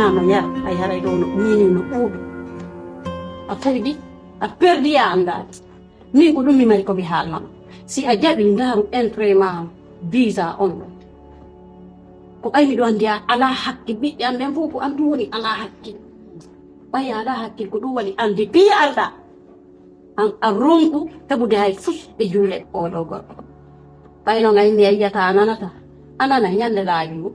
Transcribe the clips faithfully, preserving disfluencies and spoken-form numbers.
No yara, a yaray ɗo no ɓiini no ɓuuɓi. A fuyɗi, a perdi a anndaani. Min ko ɗum mi mari ko mi haalnama. Si a jaɓi ndaaru entrée ma visa on ɗo. Ko ɓay miɗo anndi a alaa hakkil, ɓiɓɓe am ɓen fof ko an ɗum woni alaa hakkil. Ɓay a alaa hakkil ko ɗum waɗi anndi piya alɗa. An a ronku tagude hay fus e juuɗe oɗo goɗɗo. Ɓay noon ay mi a yiyata a nanata. A nana ñande laawi ngu.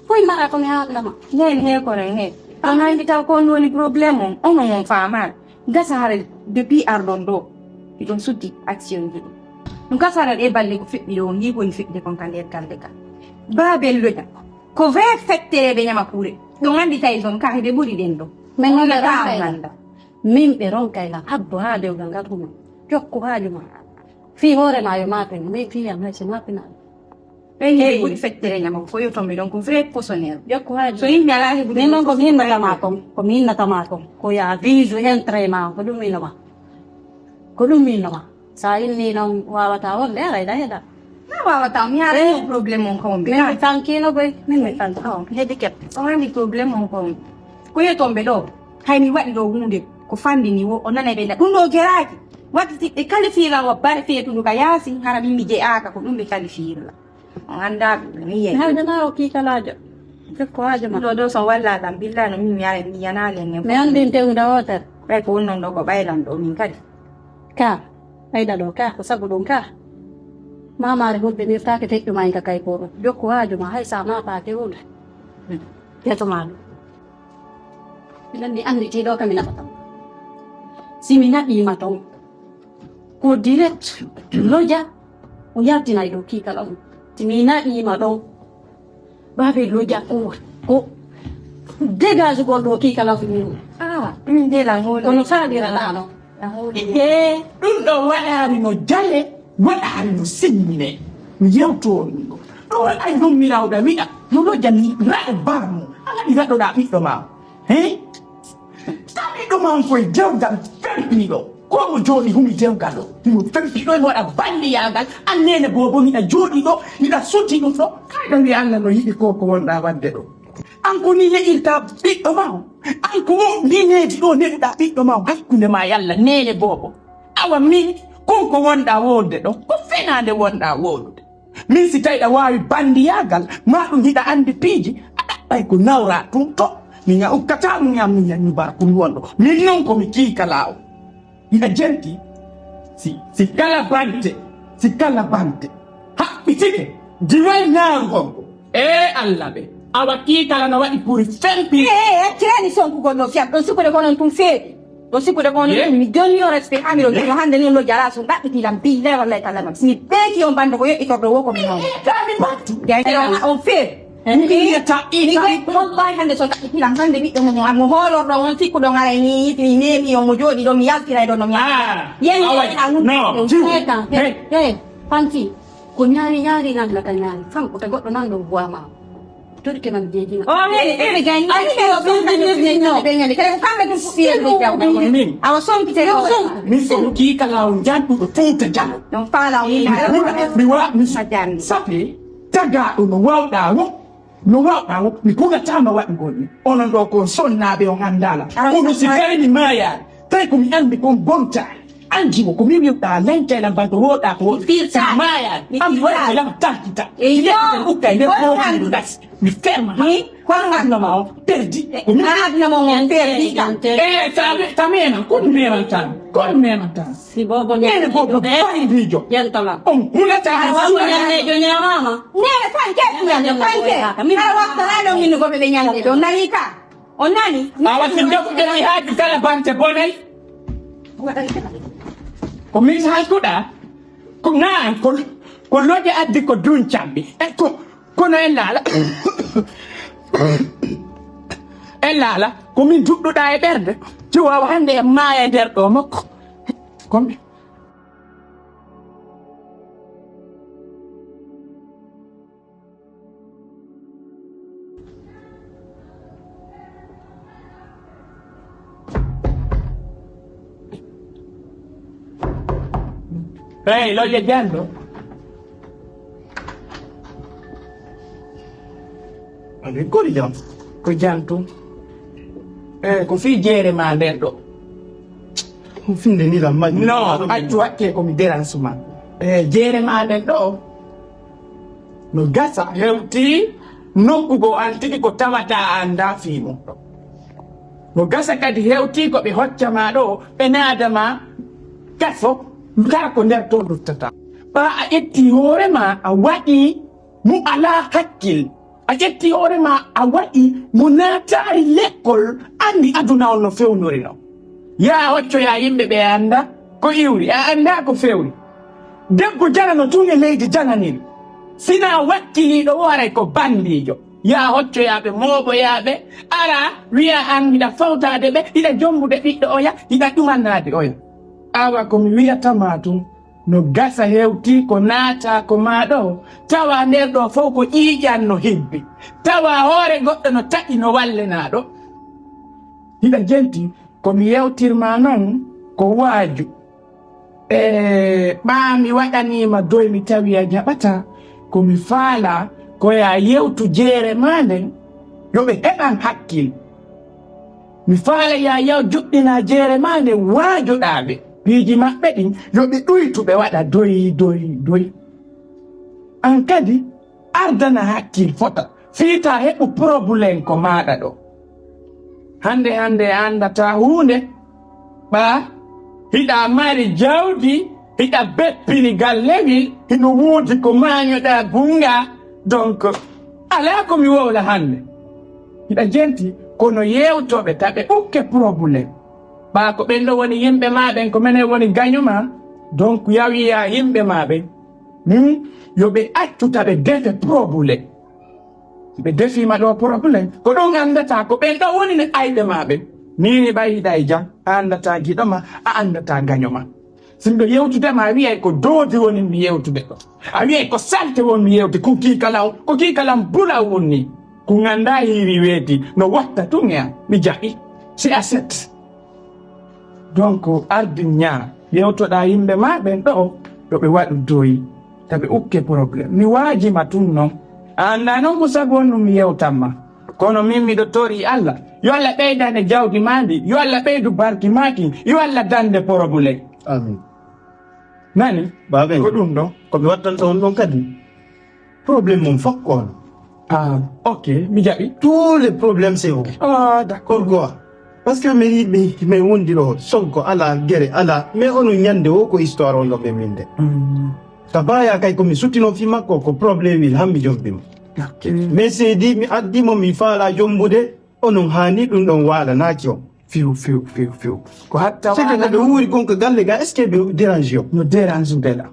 Foy mara ko mi haalnama. Neen he kono he. An anndi taw ko on woni problème on. Onon on faamaani. Gasa hara depuis arɗon ɗo. Hiɗon suddi action ji ɗi. Ɗum gasa hara ɗe balle ko feɓɓi ɗo. Ngi woni feɓde kon ka nder galle ka. Baabel loƴa. Ko vrai fettereɓe ñama kuure. Ɗum anndi tawi ton ka hiɓe ɓuri ɗen ɗo. Men noon ɓe ronkay lan. Min ɓe ronkay lan. Habbo haa dewgal ngal huma. Jokku haaju ma. Fii hoore ma yo maaten. Min fii yam hay si maatina. Ɓen yimɓe ɓuri fettere ñama ko yoton ɓe ɗon ko vrai poisonnier. Jokku haaju. So yimɓe alaa heɓude. Min noon ko mi innata ma kon. Ko mi innata ma kon. Ko yaa vise entrée ma. Ko ɗum innoma. Ko ɗum innoma. Sa inni noon wawata wonde aray ɗa heɗa. Na wawata mi haala problème on ko wonɓe. Min mi fankino boy. Min mi fankino. Heɓi keɓ. O hani problème on ko wonɓe. Ko yetomɓe ɗo. Hay mi waɗi ɗo hunde ko fandini wo o nanay ɓe nda ɗum ɗo geraaki. Waɗi si ɓe kalifira o bare feetudu ka yaasi hara min mi jeyaaka ko ɗum ɓe kalifirla. On anndaa ɗum mi yiya. Hawde ma o kiikalaajo. Jokko haaju ma. Ɗo ɗo so walla ɗam billa no min mi yanaali en. Mi anndi tewda wootere. Ɓay ko wonnon ɗo ko ɓaylan ɗo min kadi. Ka ɓayda ɗo ka ko sabu ɗum ka. Mamaare hulɓinirtaake teƴƴu ma en ka kay ko ɗum. Jokko haaju ma hay sa maataake hunde. Yeto ma ɗum. Miɗen mi anndi tee ɗo ka mi naɓata. Si mi naɓiima ɗon. Ko direct loja o yaltinay ɗo kiikala on. Si mi naɓiima ɗon. Baabe loja ko ko dégage gol ɗo kiikala on. Ah, ɗum de la ngol. Kono faɗira ɗa ɗo. Ee, ɗum ɗo waɗaani no jale, waɗaani no simmine. Mi yewto on ɗum ɗo. Ɗo waɗaani ɗum mi rawda wi'a. No loja ni raɗo baamu. Ala mi raɗoɗa ɓiɗɗo ma. He? Tawi ɗum on koye dewgal felpiiɗo. Ko mo jooɗi humi dewgal o. Himo felpiiɗo, himo waɗa balliyaagal. An neene boobo, miɗa jooɗi ɗo, miɗa sutti ɗum ɗo. Kayɗo mbiya Allah no yiɗi ko, ko wonɗa waɗde ɗo. An ko ni leƴirta ɓiɗɗo ma o. An ko o ni needi ɗo neɗuɗa ɓiɗɗo ma o. Hakkunde ma e Allah, neene boobo. Awa min, kon ko wonɗa wowlude ɗo. Ko fenaande wonɗa wowlude. Min si tawi ɗa waawi banndiyaagal, maa ɗum hiɗa anndi piiji, a ɗaɓɓay ko nawraa tun to. Min a ukkataa ɗum e am, min ñañi barkun wonɗo. Min non ko mi kiikalaawo. Hiɗa jenti? Si, si kala bante, si kala bante haɓɓitike, diway naaru honko. Ee Allah ɓe, awa kiikala no waɗi puri fempi. Ee, ee, ee, accirani sonkugol no fiyam, ɗon sikkude ko non tun feewi. Ɗo sikkude ko Ye? Onon mi jonni on respect ami ɗo no hannde ni no jara sun ɗaɓɓiti lam billahi wallahi taala non. Si mi beeki on bande ko yoɓi torɗo wo ko mi non. Kami matu. Jayde on on fe. Mbiyata ita. Wallahi hannde so ɗaɓɓiti lam hannde ɓiɗɗo mo mo hoolorɗo on sikkuɗo ngara ni mi memi on mo jooɗi ɗo mi yaltiray ɗo no mi. Ah. Yen awa. No. Hey. Hey. Fanti. Ko ñaari ñaari nan la ka ñaari. Fan ko ta goɗɗo nan ɗo buwa ma. Turke man jeejima. O ɓe ɓe gañi. Ay ɓe o ɓe ɓe ɓe ñande kala ko kamɓe ɗum fuɗɗi en ɓe jaw. Min. Awa sonkite o. Min so kii kala o janɗuɗo Fuuta Jalo. Ɗum faala o. Mi wa mi sape tagaɗo no wawɗa wo. No wawɗa wo mi kugatama waɗugol ni. Onon ɗo ko sonnaaɓe on anndala. Kono si tawi mi maayaani. Tawi ko mi anndi kon bonta. An jiwo ko mi wiwɗa lentela banto woɗa ko woɗ. Firta. Maya. Mi am firta. Wala lama tantita. E yo. Ukka nder ko mi das. Mi ferma. Mi. Kono aduna ma on perdi. Ko mi aduna ma on perdi. E ta ta mena ko mi mena tan. Ko mi mena tan. Si bobo ne ko ko bari bijo. Yentala. On kulata. Awa ko ne jo nyama. Ne fanke. Fanke. Awa ko hano min ko be nyande do narika. On nani? Awa si defuɗen mi haaju kala bante bonay. Ko min hajuɗa. Ko naan ko ko loje addi ko duncammi. E ko kono en laala. En laala ko min duɗɗuɗa e ɓerde. Ci wawa hannde en maaya e nder ɗo makko. Ko min. Hey, loƴƴe janɗo. Ande kori jam. Ko jam tun. Eh, ko fii jeere maa nden ɗo. Ko fii nde ni lam mbaɗi. No, accu hakke ko mi dérange ma. Eh, jeere maa nden ɗo. No gasa hewti nokku go an tigi ko tawata a anndaa fii mum ɗo. No gasa kadi hewti ko ɓe hocca ma ɗo, ɓe naada ma kaso, kaa ko nder to luttata. Ɓaa a ƴetti hoore ma a waɗi mo alaa hakkil. A ƴetti hoore ma a waɗi mo naataali lekkol, anndi aduna on no fewnori no. Yaa hoccoyaa yimɓe ɓe a anndaa ko iwri, a anndaa ko fewri. Debbo janano tun e leydi jananiri. Sinaa wakkiliiɗo o haray ko banndiijo. Yaa hoccoyaa ɓe, mooɓoyaa ɓe, ara wi'a an hiɗa fawtaade ɓe, hiɗa jombude ɓiɗɗo oya, hiɗa ɗumanaade oya. Awa ko mi wi'ata ma tun, no gasa hewti ko naata ko maa ɗo, tawa nder ɗo fow ko ƴiiƴan no hibbi, tawa hoore goɗɗo no taƴi no wallenaa ɗo. Hiɗa jenti, ko mi yewtir ma non ko waaju. E ɓaa mi waɗanii ma doy mi tawi a jaɓataa, ko mi faalaa ko yaa yewtu jeere maa nden, yo ɓe heɓan hakkil. Mi faala yaa yaw joɗɗinaa jeere maa nden waajoɗaa ɓe. Piiji maɓɓe ɗin, yo ɓe ɗuytu ɓe waɗa doy, doy, doy. An kadi, ardana hakkil fota. Fii taa heɓu porobulen ko maaɗa ɗo. Hannde, hannde a anndataa huunde. Ɓaa, hiɗa mari jawdi, hiɗa beppiri gallewil, hino woodi ko maañoɗaa gunngaa. Donc, alaa ko mi wowla hannde. Hiɗa jenti, kono yewtooɓe taa ɓe ukke porobulen. Ɓaa ko ɓen ɗo woni yimɓe maa ɓen, ko menen woni gaño maa. Donc, yaw yi'aa yimɓe maa ɓen. Hmm? Yo ɓe accu taa ɓe defe porobulen. Ɓe defiima ɗo porobulen. Ko ɗon anndataa ko ɓen ɗo woni ne ayɓe maa ɓen. Nii ni ɓay hiɗa e jam, a anndataa giɗo maa, a anndataa gaño maa. Si miɗo yewtude ma, a wi'ay ko doodi woni mi yewtude ɗo. A wi'ay ko salte woni mi yewti, ko kii kala on, ko kii kala on bula woni. Ko nganndaa hiiri weeti, no watta tun e am, mi jaɓi. C'est assez. Donc, ardin ñaa, yewtoɗaa yimɓe maa ɓen ɗo, yo ɓe waɗu doyi, taa ɓe ukke problème. Mi waaji ma tun non. A anndaa non ko sabu on ɗum mi yewtan ma. Kono min miɗo torii Alla, yo Alla ɓeydane jawdi maa ndi, yo Alla ɓeydu barki maa ki, yo Alla dande problème. Amin. Nani? Baaben. Ko ɗum ɗon. Ko mi wattanta on ɗon kadi. Problème mum fof ko on. Ah, ok, mi jaɓi. Tous les problèmes, c'est vous. Ah, d'accord. Pourquoi? Parce que mi yiɗi, mi wondi ɗo, Sonko ala, gere ala. Mais onon ñande o ko histoire on ɗo ɓe winde. Mm. Ka baya kay ko mi suttino fi makko, ko problème il hammi jombi mo. Ok. Mais c'est dit, mi addi mo, mi faala jombude, onon haani ɗum ɗon waalanaaki on. Few, few, few, few. Ko hatta c'est que waalani ɓe wuuri kon ko galle ga, est-ce que ɓe dérange yo? No dérange de la.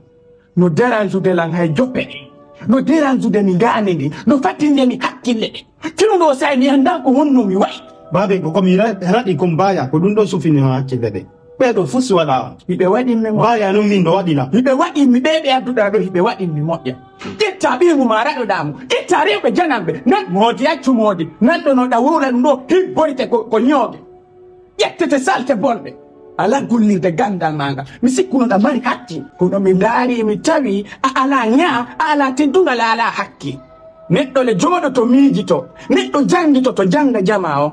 No dérange de lan hay joɓɓe ɗe. No dérange de mi ngaane ndi. No fattinde mi hakkille ɗe. Fewndo say mi anndaa ko honno mi wayi. Baabe ko komi ra-, raɗi kon baya, ko ɗum ɗo sufini ma hakkille ɗe. Ɓeeɗo fus wala. Miɓe waɗi mi mo. Baya non min no waɗi la. Miɓe waɗi mi ɓe ɓe adduɗa ɗo, hiɓe waɗi mi moƴƴa. Ƴetta ɓiimu ma raɗoɗa mo. Ƴetta rewɓe jananɓe. Nan moodi accu moodi. Nan ɗo no ɗa wuura ɗum ɗo hibboyte ko, ko ñooge. Ƴettete salte bonɗe. Alaa gollirde ganndal maa ngal. Mi sikkuno ɗa mari hakkil. Kono mi ndaari, mi tawi a alaa ñaa, a alaa teddungal, a alaa hakkil. Neɗɗo le jooɗoto miijito. Neɗɗo janngitoto jannga jamaa o.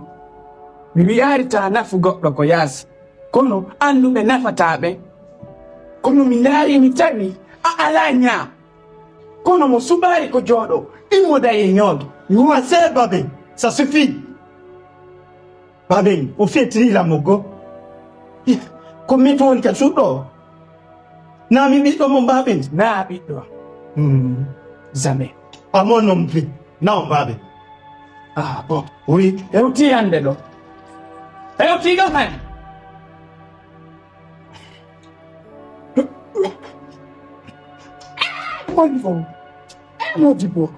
Mi wiyaari taa nafu goɗɗo ko yaasi. Kono annduɓe nafataa ɓe. Kono mi ndaari, mi tawi a alaa ñaa. Kono mo suɓaari ko jooɗo, immoda e ñooge. Moi, c'est Babin. Ça suffit. Babin, o fetiri la mo go. Ko min to woni ka suɗɗo. Na mi ɓiɗɗo mo Babin. Na ɓiɗɗo. Hmm. Jamais. À moi non plus. Non, Babin. Ah, bon. Oui. Hewti hannde ɗo. Hewti ɗo hannde. Modibo. Modibo.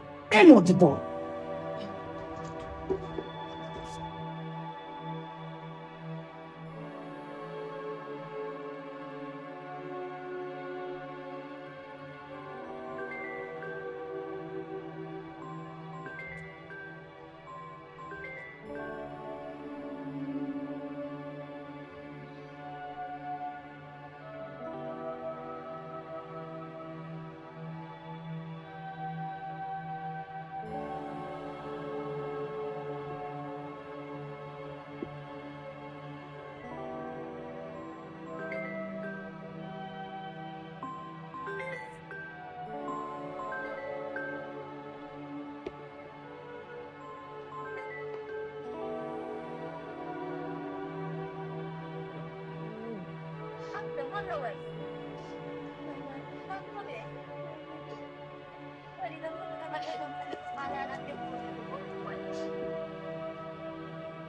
Modibo.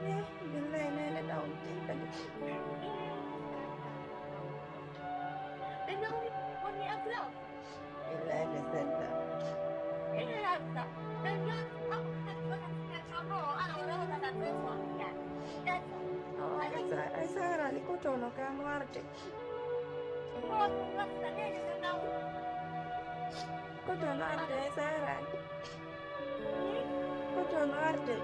Eh, billahi, Nene ɗawti kadi. Billahi, mi sellat. Awa, ay sa-, ay saraali ko tono kam warde. Ko tono arde, ay saraali. Ko toon arde.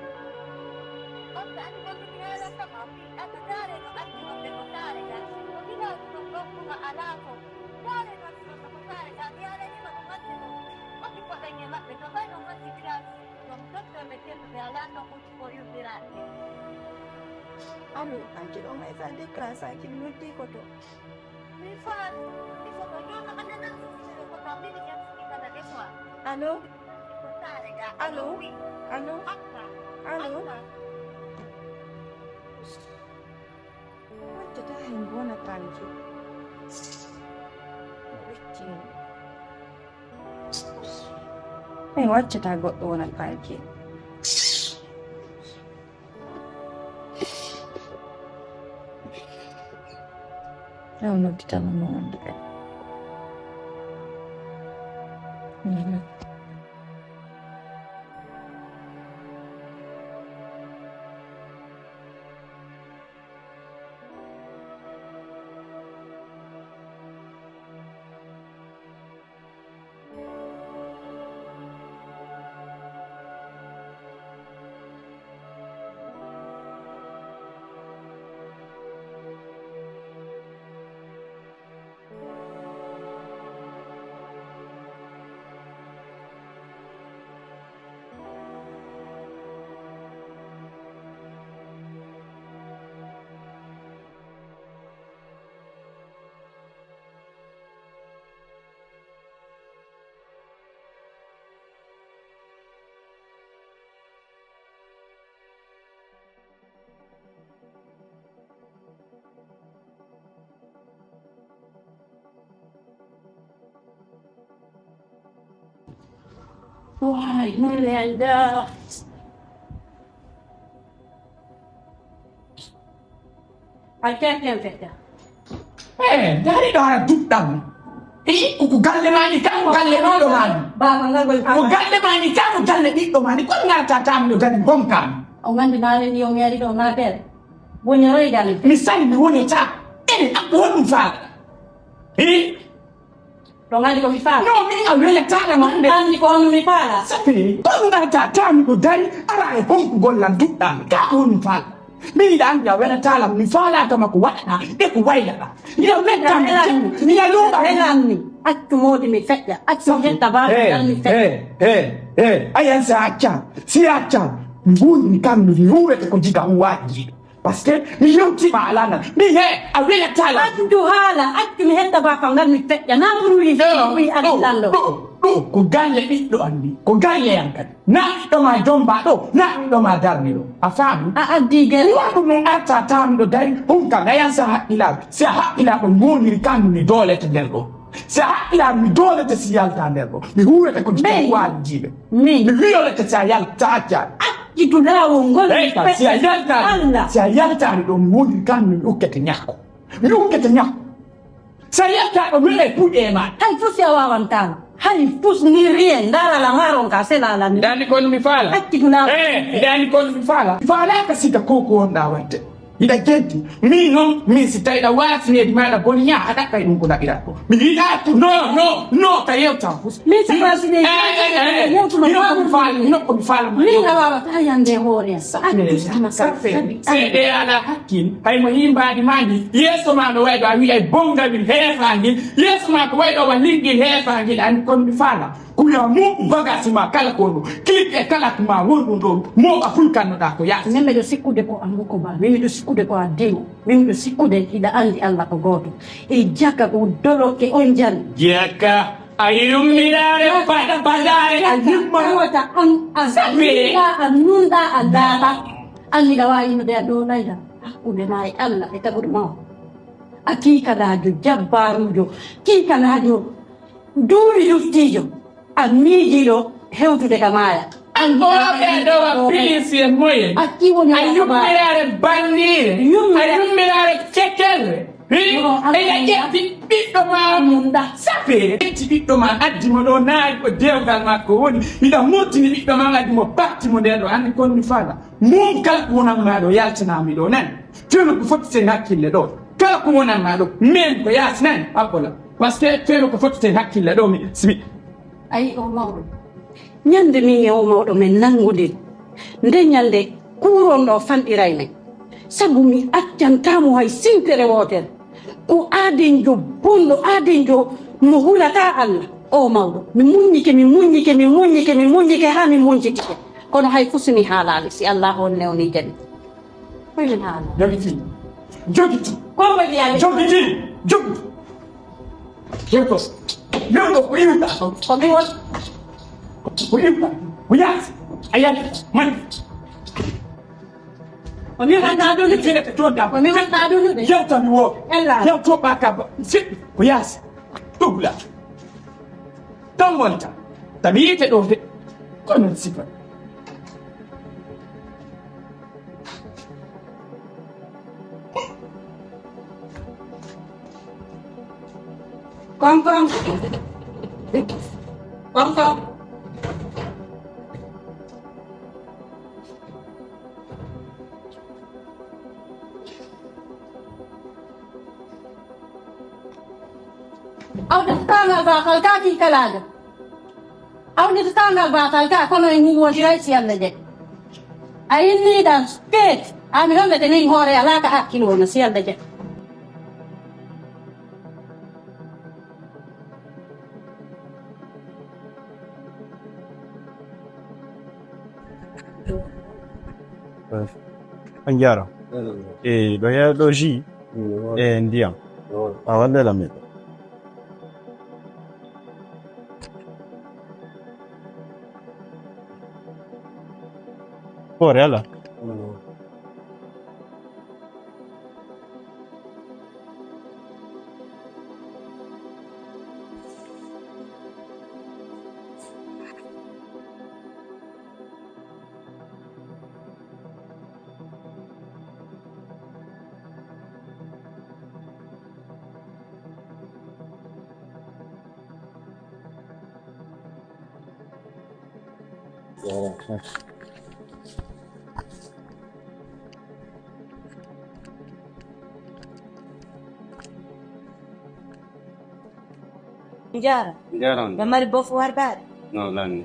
Alo, anki ɗo may sa déclenche, anki mi noddi ko to. Mi faal, il faut que yo no ande nan sosiyete ko to mini jam sigi kada de fois. Alo? Alo? Alo? Alo? Wattata hen wona kalki. Wicci. Min waccata goɗɗo wona kalki. Yaw nodditama mo wonde kadi. Mhm. Wai, Melinda. A cakkan fetta. Eh, dari ɗo ara duɗɗam. I, ko galle maani, kam galle ɗo ɗo maani. Baba, ngal gol. Ko galle maani, kam galle ɓiɗɗo maani. Kon ngarta tam no dari gonkam. O ngandi maale ni o ngari ɗo ma ber. Woni roy galle. Mi sani mi woni ta. Ene akko honɗum faala. I, Ɗo nganndi ko mi faala. No, min a welataano ma. Anndi ko honno mi faala. Safi, ko ngarta taami ko dari, ara e honko gollan duɗɗaami. Ka ko honno faala. Min iɗa anndi a welataala, mi faalaaka ma ko waɗaɗa, e ko waylaɗa. Ina wetta mi, ina luuɓa. Relanmi, accu moodi mi feƴƴa, accu mi hetta baaba tan mi feƴƴa. He, he, he, he, ayan sa acca, si acca, ngun mi kam mi huwete ko jiga huwaaji jiɗo. Parce que mi yewtima alana. Mi he, a welataala. Accu haala, accu mi hetta ba kam ngal mi feƴƴa. Na ɗum wi, wi addi lanɗo. Ɗo, ɗo, ko galle ɓiɗɗo an ni. Ko galle an kadi. Na ɓiɗɗo ma jomba ɗo, na ɓiɗɗo ma darni ɗo. A faami? A addi gel. Waɗu no arta tamɗo dari, hon kam, ayan sa haqqilaaɗo. Si a haqqilaaɗo ngoniri kam mi doolete nder ɗo. Si a haqqilaaɗo mi doolete si yalta nder ɗo. Mi huwete ko jiɗɗo waali jiiɓe. Mi wiyolete si a yalta accaani. Accitu laawol ngol. Hey, mi si a yaltaani, Allah. Si a yaltaani ɗo, mi woni kam, mi ukkete ñakko. Mi ukkete ñakko. Si a yaltaa ɗo, mi e puɗe ma. Hay fus ya wawan tan. Hay fus ni rien. Ndara la maron ka sela la ni. Ndani kono mi faala. Accitu laawol. Eh, ndani kono mi faala. Mi faalaaka siga ko ko wonɗa waɗde. Hiɗa jeddi. Min noon, min si tawi ɗa waasineedi maaɗa boni ñaa, a ɗaɓɓay ɗum ko naɓiraa ko. Mi yiɗaa ko. No, no, no, ka yewtan fus. Min si waasineedi. Eh, eh, eh, eh. Yewtuno. Hino ko mi faala, hino ko mi faala ma. Min a waawata yande hoore am. Ça fait, ça fait. Seeɗe alaa hakkil, hay mo himbaadi maa ndi, yeeso maa no wayi ɗo, a wi'ay bonga min heefaangil, yeeso maa ko wayi ɗo wa linngil heefaangil, anndi kono mi faala. Kuya mu bagasi ma kala kono, clip e kala ko ma wonɗum ɗo, mo a fulkannoɗaa ko yaasi. Min miɗo sikkude ko a moko ba, min miɗo sikkude ko a demo, min miɗo sikkude hiɗa anndi Allah ko gooto. E jaka ko doloke on jani. Jaka, a yumminaare paɗa paɗaare, a yumma. Tawata an a Sabi. Nunɗa, a nunɗa, a ndaata. An miɗa waawi yimɓe a ɗo layla. Hakkunde ma e Allah e taguɗo ma o. A kiikalaajo, jabbaaruujo, kiikalaajo, duuɗi luttiijo, a miijiiɗo hewtude ka maaya. An ko waɗɓe ɗo wa pilis e moyen. A kiwo a yummiraare banniire. A yummiraare cekkerre. Eya ƴetti ɓiɗɗo ma mum ɗa. Sape ƴetti ɓiɗɗo ma addi mo ɗo naari ko dewgal makko woni. Miɗa murtini ɓiɗɗo ma addi mo batti mo nder ɗo. Anndi kon mi faala. Mum kala ko wonan ma ɗo yaltanami ɗo nan. Fewno ko fotti sen hakkille ɗo. Kala ko wonan ma ɗo. Min ko yaasi nan. Abbola. Parce que fewno ko fotti sen hakkille ɗo mi. Simi. Ayi o mawɗo. Ñande min e o mawɗo men nanngodiri. Nde ñande kuuron ɗo fanɗiray men. Sabu mi accantamo hay sintere wootere. Ko aadenjo bonɗo, aadenjo mo hulata Allah. O mawɗo. Mi muññike, mi muññike, mi muññike, mi muññike haa mi muññitike. Kono hay fuu si mi haalaali, si Allah on newni jani. Koy min haala. Jogiti. Jogiti. Ko mo wiya mi. Jogiti. Jogiti. Jogiti. Jogiti. Ko iwta. Ko mi won. Ko iwta. Ko yaasi. A yaasi. Man. Ko mi wonta ɗum de. Ko mi wonta ɗum de. Yewta mi wo. Ella. Yewto ɓa ka ba. Si. Ko yaasi. Tugla. Tan wonta. Tami yite ɗo de. Ko non sifa. Kom, kom. Kom, kom. Aw de tangal ba kal ka ki kalaga. Awnde to tawngal baatal ka kono e ngu wondiray si Allah jaɓi. A inni ɗan peet ami hollete min hoore alaa ka hakkil wona si Allah jaɓi. On jaaraama. E ɗo yeeɗo ɗo jus e ndiyam. A walle la meɗo. Hoore alaa. Jara. Jara on. Ɓe mari bofu wardaade. No lanni.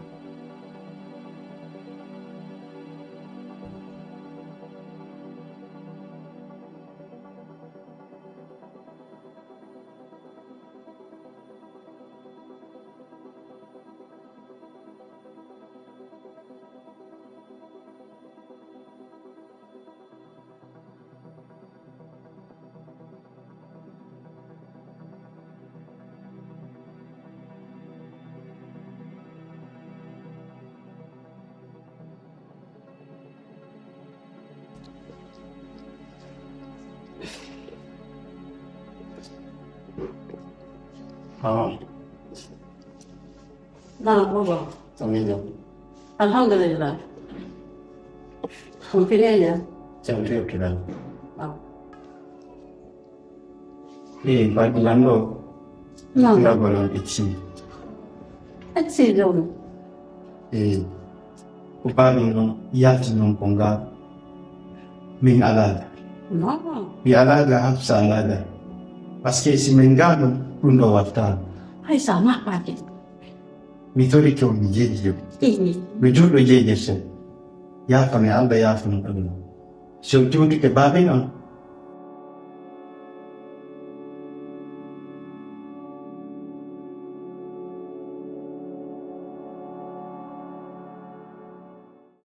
Nana ko ba? Samijo. Alhamdulillah. Kun fine ya? Samijo kila. Ee, baɗɗo lan ɗo. Nana. Kila balon ici. Ici ɗo. Ee. Ko baɗɗo non yalti non ko ngal. Min alaga. Non. Mi alaga hafsa alaga. Parce que si min ngal ɗum ɗo watta. Hay sa ma pake. Mi torike on mi jeeji jogi. Mi julɗo jeeji sen. Yaafami Allah yaafami ɗum. Si on jowtike baaben on